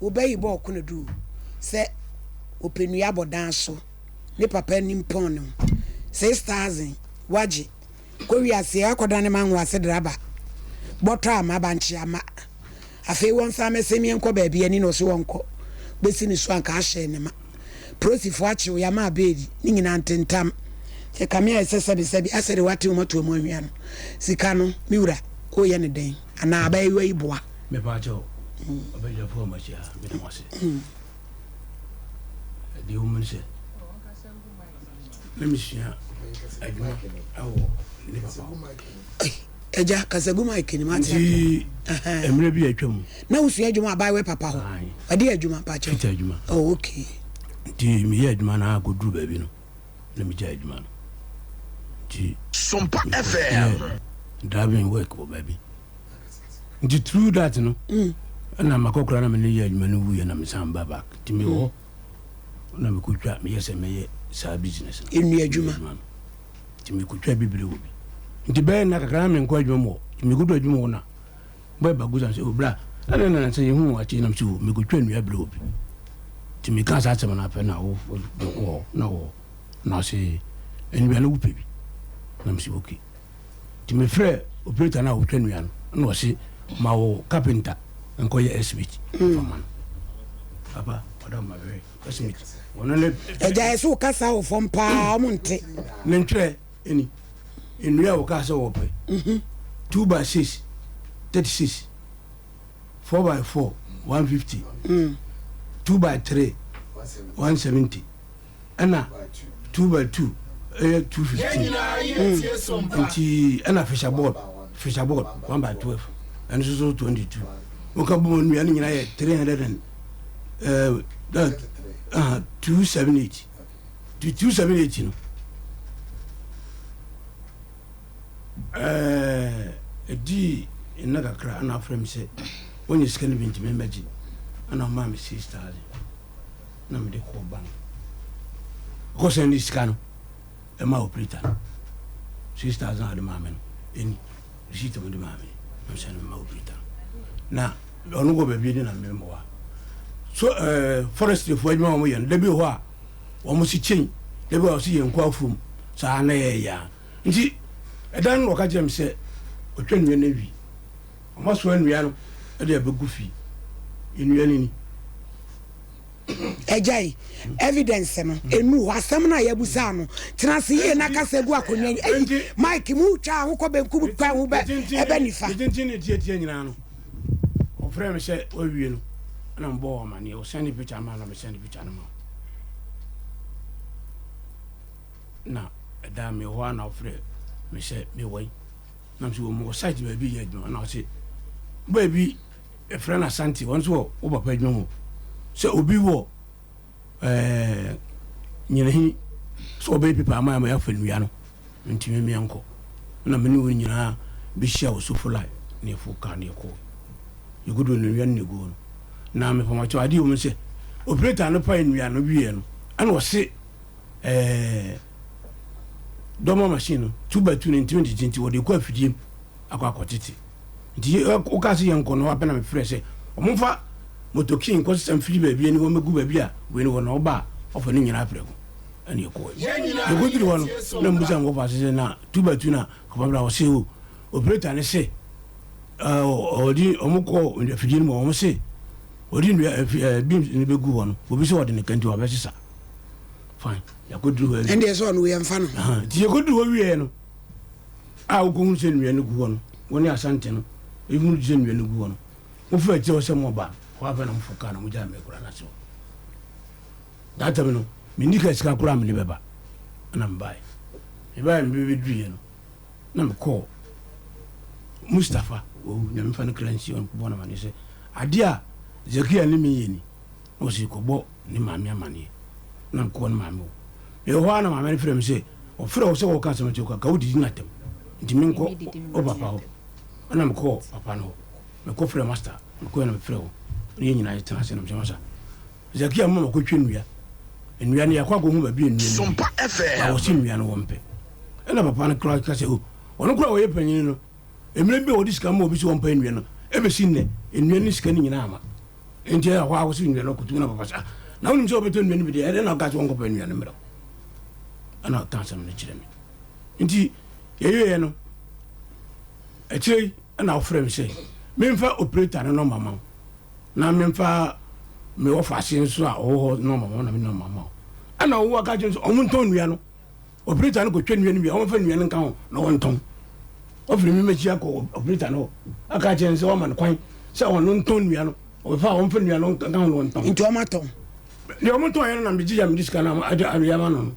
Wo ba yi bɔɔ konadu sɛ ɔpɛ nnua bɔ dan so ne papa anim pɔn ne ho 6000 wagye kɔ wiase akɔdane mango ase draba bɔtɔ ama bankye ama afei wɔnsan mɛsɛm yɛnkɔ baabi ani na ɔse wɔnkɔ bɛsi ne so anka ahyɛ ne ma Polisifoɔ akye wo yɛama abeedi ne nyinaa ntentam sɛ kame ayɛ sɛ sɛbi sɛbi asɛ de wate wɔn ato wɔn ahwia no sika no me wura woyɛ ne dɛn anaa abayewa yi boa. Mepaakyɛw, ɔbadwafo a moahyia ha, meda mo ase. Deɛ ɛwɔ mu ne sɛ, na mesua adwuma wɔ ne papa hɔ. Agya, kasa gu mic no mu ate. Nti mmerɛ bi a atwa mu. Na wosua adwuma abayewa papa hɔ? Ɛde adwuma paakyɛw? Fita adwuma. Oh, okay. Nti meyɛ adwuma no ara kɔduru baabi no, na megyae adwuma no. Nti Sompa mekɔyɛɛ FM. driving work wɔ baabi. Nti through that no ɛna makɔkora na mene yɛ adwuma no wuiɛ na mesan ba back nti mewɔ hɔ na mekɔtwa meyɛ sɛ mɛyɛ saa business no Nnua adwuma. no nti mekɔtwa bibire wɔ bi nti bɛyɛ nna kakra na menkɔ adwuma mu hɔ nti mekɔdu adwuma hɔ na bɔyɛ bagu sa sɛ obra ɛna na sɛ yɛhu wɔ akyi nam sɛ o mekɔtwa nnua bere wɔ bi nti meka saa asɛm no apɛ na wɔ wɔ na wɔ na ɔse nnua no wopɛ bi na mesɛ okay. Nti mefrɛɛ operator no a ɔtwa nnua no na ɔse ma wo carpenter nkɔyɛ estimate fa ma no. Papa ɔda ma bɛhwɛ estimate. Ɔno ne. Agya yɛ so kasa wɔ fam paa ɔmo nte. Ne ntwerɛ ni nnua a wɔkaa sɛ wɔpɛ 2 by 6 36 4 by 4 150 2 by 3 170. Ɛna 2 by 2 ɛyɛ 215 nti ɛna fisher board fisher board 1 by 12 ɛno nso so 22 woka bɔ mu nnua no nyinaa yɛ 300 and uh, 278 nti 278 no ɛdii nna kakra ɛna afrɛ me sɛ wɔnyɛ sika no bi nti memmɛgye ɛna ɔmaa me 6000 na mede kɔɔ bank kɔ sɛn de sika no ɛma operator no 6000 a ɔde maa me no ɛni receipt a ɔde maa me na mesɛ no ma operator no na ɔno kɔ baabi de na memmoa so ɛɛ eh, forestry fo adwuma wɔn yɛ no dabi wɔ hɔ a wɔn si kyɛn dabi wɔ hɔ a wɔsi yɛn kɔ afuom saa na yɛ yɛ a nti ɛdan no wɔka kyerɛ me sɛ ɔtwa nnua no awie wɔn asoa nnua no de abɛgu fie nnua no ni. Agyae evidence no ɛnu hɔ asɛm no a yɛabusaa no tena ase yie na kasa gu akonnwa yi ayi mike mu twa ho kɔ benkum twa ho bɛ ɛbɛ nifa. Ne tenten ne tiatia nyinaa no ɔfrɛ me sɛ wawie no ɛna mebɔɔ wɔ amaneɛ ɔsɛn ne picture ma na mesɛn ne picture no ma na ɛda me hɔ a na ɔfrɛ me sɛ mewɔ yi na mesɛ wɔ mu wɔ site baabi yɛ adwuma na ɔse baabi Yɛfrɛ no Asante, wɔn nso wɔ wo papa adwuma mu. Sɛ obi wɔ ɛɛ nyinahi sɛ ɔbɛyɛ pipa ama ama yɛafa nnua no, nti me meɛnkɔ. Na me ne wɔn nyinaa bɛhyia wɔ Sofo line na yɛfo kaa na yɛkɔɔ. Yɛkɔduu no nnua no na ɛgu hɔ no. Na mepamakyɛw adeɛ wɔ mu sɛ operator no pae nnua no wieɛ no ɛna ɔse ɛɛ dɔma machine no 2x2 no ntumi ntete nti wɔde kɔ afidie mu akɔ akɔtete. Nti wokaa sɛ yɛnkɔ no hɔ a pɛ na mefrɛɛ sɛ wɔmfa motokin nkɔsesa mfiri baabi ne hɔ mmɛgu baabi a wei no wɔ na ɔba a ɔfa ne nyinaa prɛko. Ɛne yɛkɔɔe. Yɛkɔduru hɔ no na mebisa me wɔfa ase sɛ na 2x2 na kɔfa bra ɔse o operator no se ɔde ɔmo kɔɔ afidie no mu ɔmo se ɔde nnua beams no bɛgu hɔ no obi sɛ ɔde ne ka nti wabɛsesa. Fine yɛakɔduru hɔ awie. Ɛndeɛ sɛ ɔno yɛmfa no. Nti yɛkɔduru hɔ wieɛ no a wokɔhunu sɛ nnua no gu hɔ no, wo ne Asante no hunu sɛ nnua no gu hɔ no, mofaa akyire hɔ sɛ moba no, hɔ afei na mofo kaa na mogyaa me akura no ase hɔ. That time no, menni ka sika koraa mede bɛba, ɛna mebaeɛ. Mebaeɛ mebɛbɛduruiɛ no, na mekɔɔ Mustapha, wawu, Nyame mfa no kra nsi hɔ, mekɔbɔɔ no amaneɛ sɛ adeɛ a Zakia ne me yɛ ni. Na ɔse kɔbɔ ne maame amaneɛ. Na mekɔɔ ne maame hɔ. Mewɔ hɔ ara na maame no frɛ me sɛ, ɔfrɛ wo sɛ wɔka asɛm akyerɛ wo ka wodidi no atɛm. Nti menkɔ wo papa hɔ. Ɛna mekɔɔ papa no hɔ. Mekɔ frɛ master. Mekɔɛ na mefrɛ wo. Ne yɛn nyinaa yɛtena ase na mesɛ masa. Zakia mma makɔtwa nnua. Nnua no yɛakɔ akɔhu baabi a nnua no bi. Ba wɔse nnua no wɔmpɛ. Ɛna papa no koraa ka sɛ o, ɔno koraa ɔyɛ panyini no, mmerɛ bi a wɔde sika ma obi sɛ ɔmpa nnua no, ɛbɛsi nnɛ, nnua ne sika no nyinaa ama. Nti ɛhɔ a wɔsi nnua no kɔtu na papa sɛ, ah, na wonim sɛ wɔbɛtɔ nnua no bi deɛ, ɛdɛn na woka sɛ wɔnkɔpɛ nnua no mmerɛ wo? Ɛna ɔka asɛm no kyerɛ me. Nti yɛwieɛ no, akyire yi ɛna wofrɛ me sɛ memfa operator no nɔmba ma wo na memfa me wɔfa ase nso a ɔwɔ hɔ nɔmba ma wo na me nɔmba ma wo. Ɛna wo aka kyerɛ me sɛ ɔmo ntɔn nnua no. Operator no kɔtwa nnua no wie a, ɔmfa nnua no nka ho na ɔntɔn. Ɔfiri me m'akyi akɔ operator no hɔ aka akyerɛ no sɛ wama no kwan sɛ ɔno ntɔn nnua no. Ɔbɛfa a ɔmfa nnua no nka ho na ɔntɔn. Nti ɔmatɔn? Deɛ ɔmo tɔn yɛ no na megye yɛ mede sika no ama awie ama no no.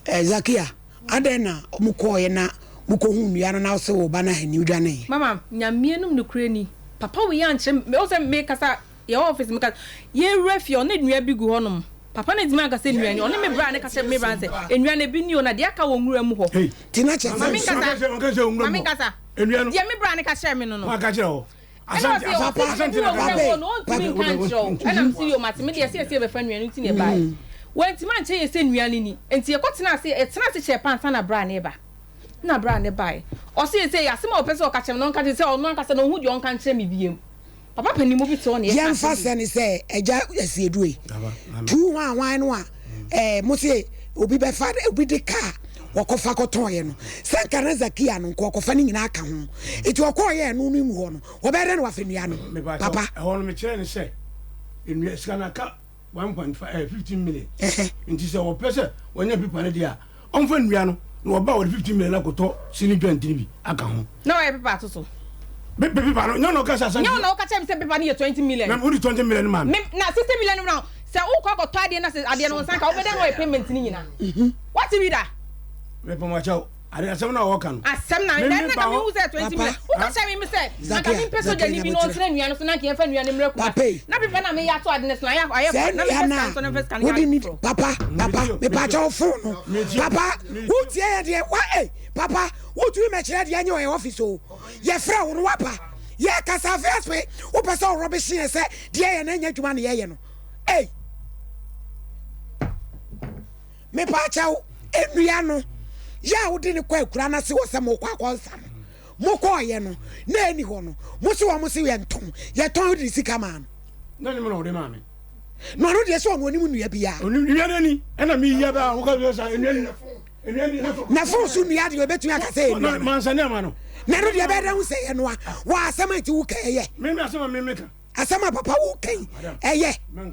Eh, Zakia, adɛn na ɔmo kɔɔeɛ na mokɔhuu nnua no na wose wo ba no ahenni wodwaneeɛ? Mama, Nyame anom nokorɛ ni, papa wei ankyerɛ me, wohu sɛ mekasa, yɛwɔ office meka, yɛwura fie ɔne nnua bi gu hɔnom, papa no antumi anka sɛ nnua ni, ɔne me bra no ka kyerɛ me bra no sɛ, nnua no ebi ni o, na deɛ aka wɔ nwura mu hɔ. Nti na kyerɛ Ma sɛ menkasa, ma menkasa, deɛ me bra no ka kyerɛɛ me no no. Ɛna ɔse ɔse ebi wɔ nwura mu hɔ no ɔntumi nka nkyerɛ wo, ɛna mese yoo mate, me deɛ sɛ yɛse yɛbɛfa nnua no nti na yɛbaeɛ. Wantumi ankyerɛ yɛn sɛ nnua no ni, nti yɛkɔtenaa ase, yɛtenaa ase kyɛɛ paa ansa na bra no reba. Nna bere a ne bae, ɔse seesei asɛm a ɔpɛ sɛ ɔka kyerɛ me no ɔnka nkyerɛ me, sɛ ɔno ankasa no ɔnhu deɛ ɔnka nkyerɛ me biom. Papa panin mu bi te hɔ na yɛka Yɛmfa asɛm sɛ yi. ne sɛ agya Asiedu ei, tuu hwan hwan no a eh, mo se obi bɛfa, obi de kaa wɔkɔfa kɔtɔɔeɛ no, sɛ nka na Zakia no nka ɔkɔfa ne nyinaa ka ho. Nti ɔkɔɔeɛ ɛno no ngu hɔ no, wɔbɛyɛ dɛn na wafa nnua no? Papa. Ɛhɔ no mekyerɛɛ no sɛ nnua, sika no aka 1.5 eh, 15 million. Nti sɛ wɔpɛ sɛ wɔnya pipa no deɛ a, ɔmfa nnua no na wɔba a wɔde 15 million akɔtɔ sini joint no bi aka ho. Na wayɛ pepa ato so. Pe pe pepa no, nyɛ ɔna ɔka sɛ asante. Nyɛ ɔna ɔka kyerɛ me sɛ pepa no yɛ 20 million. Na wode 20 million no maa me. Me na 60 million no na sɛ wokɔ akɔtɔ adeɛ na sɛ adeɛ no wo nsa nka wobɛdɛn na wɔyɛ payment no nyinaa. Wate bi da? Mepamakyɛw. Ade asɛm na wɔka no. Asɛm na na na ka mehu sɛ 20 million. Woka kyerɛ me me sɛ anka mempɛ sogyani bi na ɔntena nnua no so na anka yɛmfa nnua no mmrɛ Kumasi. Na pepa na meyɛ ato ade no so na ayɛ ayɛ na mepɛ sika nso na mepɛ sika no yɛ ade foforɔ. Papa papa mepakyɛ wo phone no papa wotie yɛ deɛ wa ei papa wotumi mɛkyerɛ deɛ nyɛ ɔyɛ office o yɛfrɛ wo no waba yɛ kasa afei aspe wopɛ sɛ ɔrɔbehye yɛ sɛ deɛ yɛ na ɛnyɛ adwuma na yɛyɛ no ei. Mepaakyɛw, nnua no, yɛ a wode no kɔ akura no ase hɔ sɛ mokɔ akɔnsa no, mokɔɔyɛ no, na ɛni hɔ no, mo se wɔn se yɛntɔn, yɛtɔn wode ne sika maa no. Na ne mu na ɔde maa me. Na ɔno deɛ sɛ ɔno onim nnua biara. Onim nnua no ani, ɛna meyi aba a woka sɛ saa nnua ni. Nnua ni. Na fon so nnua deɛ obetumi aka sɛ ɛyɛ nnua no. Mansane ama no. Na ɛno deɛ ɛbɛyɛ dɛ ho sɛ ɛyɛ noa. Wɔ asɛm a nti woka ɛyɛ. Me me asɛm a me meka. Asɛm a papa wo ka yi ɛyɛ. Deɛ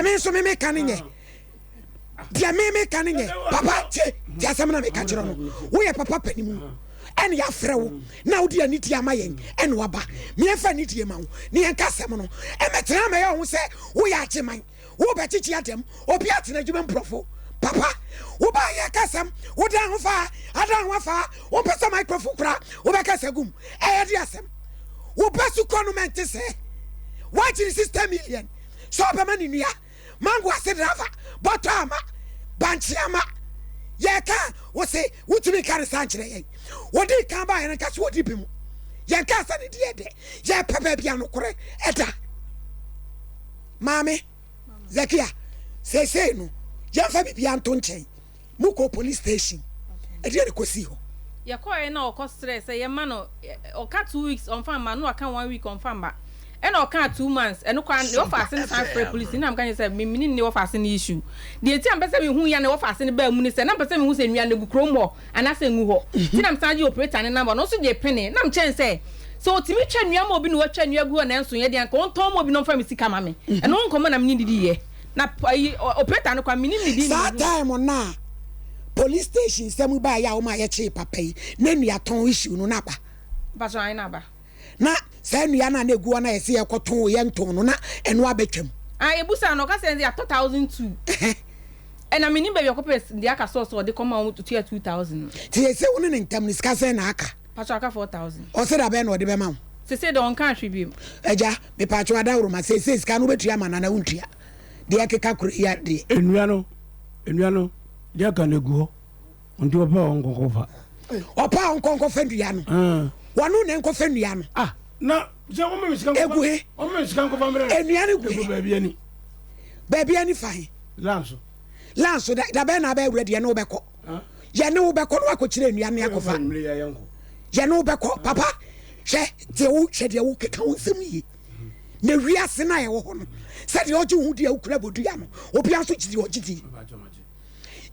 me nso me meka no nyɛ. Deɛ me meka no nyɛ. Papa tie tie asɛm na meka kyerɛ no. Woyɛ papa panimu ɛne yɛafrɛ wo na wode anidie ama yɛn ɛne waba. Meɛmfa anidie ma wo ne yɛnka asɛm no. Ɛmɛtena mɛyɛ wo ho sɛ woyɛ agyeman. Wo bɛ kyekye atɛm obi atena adwuma mu prɔfo papa wo ba yɛ kasɛm wo dan ho faa adan ho afaa wo mpɛ sɛ microphone kora wo bɛ kasa gum ɛyɛ de asɛm wo ba sukɔ no mɛnte sɛ wagyere 60 million sɛ ɔbɛma ne nua mango ase driver bɔtɔ ama bankye ama yɛka wo se wotumi nka ne saa nkyerɛ yɛn wɔde kan ba yɛn nka so wɔde bi mu yɛn ka sɛ ne deɛ dɛ yɛpɛ baabi anokorɛ ɛda Maame, Zakia, seesei no, yɛmfa biribiara nto nkyɛn. Mokɔɔ police station. Ɛdeɛn na ɛkɔsii hɔ? Yɛkɔeɛ na ɔkɔ srɛɛ sɛ yɛmma no, ɔka 2 weeks ɔmfa mma, na waka 1 week ɔmfa mma. Ɛna ɔkaa 2 months, ɛno koraa ne wɔfa ase no san frɛ police, na meka kyerɛ sɛ me menim ne wɔfa ase no issue. Deɛ nti a mepɛ sɛ mehu yɛ a ne wɔfa ase no baa mu ne sɛ, na mepɛ sɛ mehu sɛ nnua no gu kurom hɔ anaasɛ ngu hɔ. Nti na mesan gyee operator no number no, ɔno nso gyee penee. Na mekyerɛ no sɛ, Sɛ ɔtumi twa nnua ma obi na watwa nnua gu hɔ nanso yɛ deɛ anka ɔntɔn ma obi na ɔmfa me sika ma me. Ɛno ho nkɔmmɔ na me ne no diiɛ. Na ayi, operator no koraa, mennim ne din na Saa mehu. time no a police station nsɛm baeɛ a wɔma yɛkyee papa yi, na nnua tɔn issue no na aba. Mpakyɛw, ae na aba. Na saa nnua no a na ɛgu hɔ no a yɛse yɛkɔtɔn o yɛntɔn no, na ɛno abɛtwam. Ah, yɛbusaa no, ɔka sɛ yɛatɔ 1002. Ɛna mennim baabi a ɔkɔpɛɛ deɛ aka sɔɔ sɛ ɔde kɔma wɔn tua 2000 no. Nti seesei wo ne ne ntam no sika sɛn na aka? Pakyɛw aka 4000. Ɔse da bɛn na ɔde bɛma wo? Sesei deɛ ɔnkaa hwee biom. Agya, mepaakyɛw adaworoma, seesei sika no wobɛtua ama no anaa wontua? Deɛ ɛkeka koro yi adeɛ. Nnua no, nnua no, deɛ aka no egu hɔ, nti ɔpɛ a ɔnkɔ nkɔfa. Ɔpɛ a ɔnkɔ nkɔfa nnua no. Wɔno na ɛnkɔfa nnua no. Ah, na sɛ wɔma me sika nkɔfa. Egu he? Wɔma me sika nkɔfa mmerɛ no. Nnua no gu he? Egu baabi ani. Baabi ani fa he? Lanso. Lanso, da, da bɛn na abɛwura deɛ ne wobɛkɔ? Yɛne wo bɛkɔ na wakɔkyerɛ nnua ne akɔfa. Yɛne wo bɛkɔ papa. Hwɛ deɛ wo hwɛ deɛ wo keka wo nsɛm yie. Na wiase no a ɛwɔ hɔ no, sɛdeɛ ɔgye wo ho di a wokura bodua no, obiara nso gye di ɔgye di.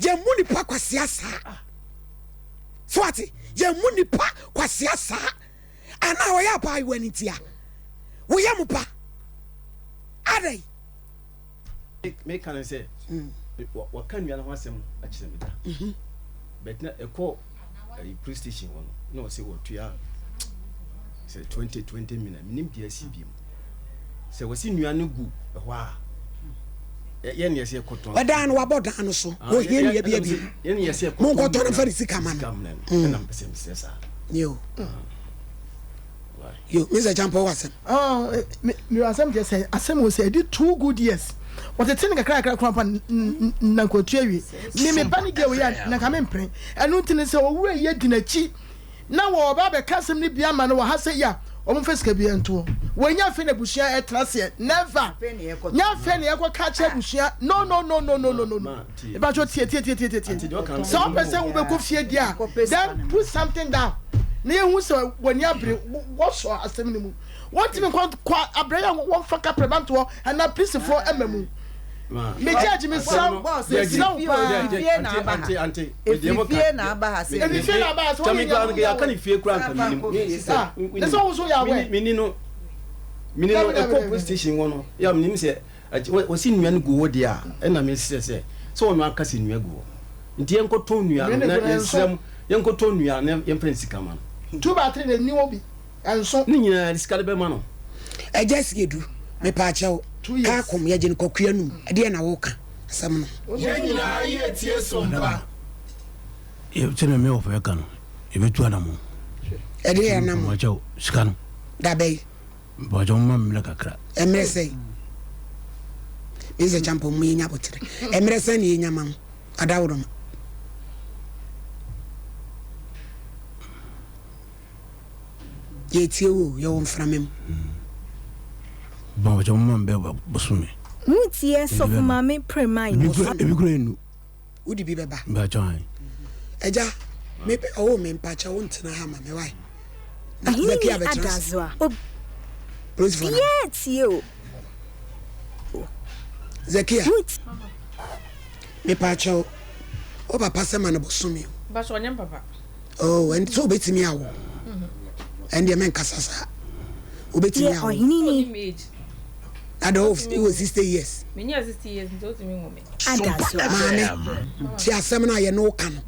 Yɛmmu nipa kwasea saa. So ate? Yɛmmu nipa kwasea saa. Anaa ɔyɛ abaayewa no ntia. Woyɛ mo ba. Adɛn? Meka ne sɛ, wɔka nnua no ho asɛm akyerɛ me da. But na ɛkɔ police station hɔ no, na ɔsɛ wɔtua sɛ 20 20 million. Menim deɛ asi bi mu. Sɛ wɔsi nnua no gu ɛhɔ a, yɛn yɛ sɛ yɛkɔtɔn. Ɔdan no wabɔ dan no so. Ohia nnua bi abi. Yɛn yɛ sɛ yɛkɔtɔn. Monkɔtɔ no fa ne sika ma no. Ɛna mpɛ sɛ mesrɛ saa. Yo. Yo, Mr. Champo wɔ asɛm. Ah, me me asɛm kyerɛ sɛ asɛm wɔ sɛ ɛdi two good years. Wɔtete no kakra kakra koraa mpa na nka otu awie. Me me ba ne deɛ wei a na nka me mpene. Ɛno nti no sɛ owura yi adi n'akyi na wɔba abɛka asɛm no bi ama no wɔ ha sɛ yi a, wɔmfa sika biara nto hɔ. Wɔnyɛ afei na abusua ɛtena aseɛ. Never! Nyɛ afei na yɛkɔka akyerɛ abusua. No no no no no no no no. Mepakyɛw tie tie tie tie tie. Sɛ wopɛ sɛ wobɛkɔ fie deɛ a, then put something down na yɛhu sɛ w'ani abere wɔsɔ asɛm no mu. Wɔntumi nkɔ kɔ abrɛ yɛ wɔmfa kaprɛ ba ntoɔ anaa polisifoɔ ɛma mu. Me judge mesrɛ wo mesrɛ wo paa. Efifie na aba ha. Efifie na aba ha sɛ. Efifie na aba ha sɛ wɔyɛ nyɛ wɔn yɛ. Aka ne fie kura nka mi nim. Ah, ne sɛ wɔn so yɛ awɛ. Mini no mini no ɛkɔ police station hɔ no yɛ mi nim sɛ wɔsi nnua no gu hɔ deɛ a ɛna mi srɛ sɛ sɛ wɔn aka sɛ nnua gu hɔ nti yɛn kɔ tɔn nnua no na yɛn srɛ mu yɛn kɔ tɔn nnua no yɛn fɛn sika ma no. Two by three na ni wɔ bi. Ɛnso. Ne nyinaa yɛde sika de bɛma no. Agya Siedu, mepaakyɛw, kaa kom, yɛgye no kwaku anum, ɛdeɛn na woka asɛm no ho? Yɛn nyinaa yɛ tie so mpa. Sɛdeɛ me wɔfa ka no, yɛbɛtu anamɔ. Ɛdeɛn anamɔ? Mepaakyɛw, sika no. Dabɛn? Mepaakyɛw, momma me mmerɛ kakra. Mmerɛ sɛn? Mr. Champon, mo yɛnya aboterɛ. Mmerɛ sɛn na yɛnya ma wo? Adaworoma. Yɛretie wo o, yɛwɔ mframa mu. Bɔn ɔkyɛ mo ma mbɛ bosome. Mo tie sɔfo maame premai wɔ so. Ebi kura enu. Wode bi bɛba. Mpakyɛ han. Agya, me pɛ ɔwɔ me mpakyɛ wo ntena ha ma me wai. Na Ahenni Zakia bɛtena ase. Adazoa. Polisifoɔ na. Obiara tie o. Zakia. Mo tie. Mepaakyɛw, wo papa sɛ ma no bosome o. Mpakyɛ ɔnyɛ me papa. Oh, ɛnde sɛ obetumi awo. Ɛndeɛ mɛnkasa saa. Obetumi Yɛ awo. ɔhene ni. Na de wowɔ 60 years. Menyɛ 60 years nti otumi nwo me. Adazoa. Maame, tie asɛm no a yɛne wo ka no.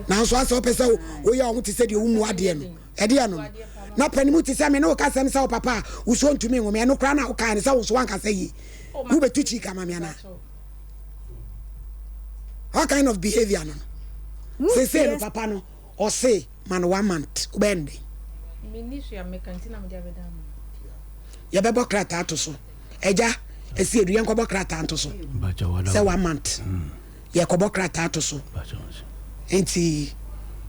Nanso asɛ wopɛ sɛ woyɛ wo ho te sɛ deɛ wommu adeɛ no. Ɛdeɛ no no. Na panin mu te sɛ me ne wo ka asɛm sɛ wo papa a wosuo ntumi nwo me. Ɛno koraa na wokae no sɛ wo nso woankasa yie. Wobɛtu kyii ka ma me anaa? What kind of behavior no no? Sese no papa no ɔse ma no one month wobɛyɛ no dɛn? Yɛbɛbɔ krataa to so agya ɛsi edu yɛnkɔbɔ krataa nto so sɛ one month yɛkɔbɔ krataa to so nti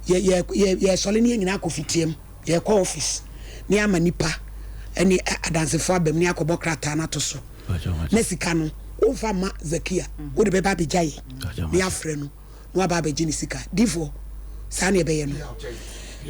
yɛ yɛ yɛ yɛsɔle ne yɛ nyinaa kɔ fitiam yɛkɔ office ne ama nipa ɛne adansefo abam ne akɔbɔ krataa no ato so. na sika no womfa mma Zakia, wode bɛba abɛgya yɛn na yɛafrɛ no na waba abɛgye ne sika. Difoɔ, saa na yɛbɛyɛ no.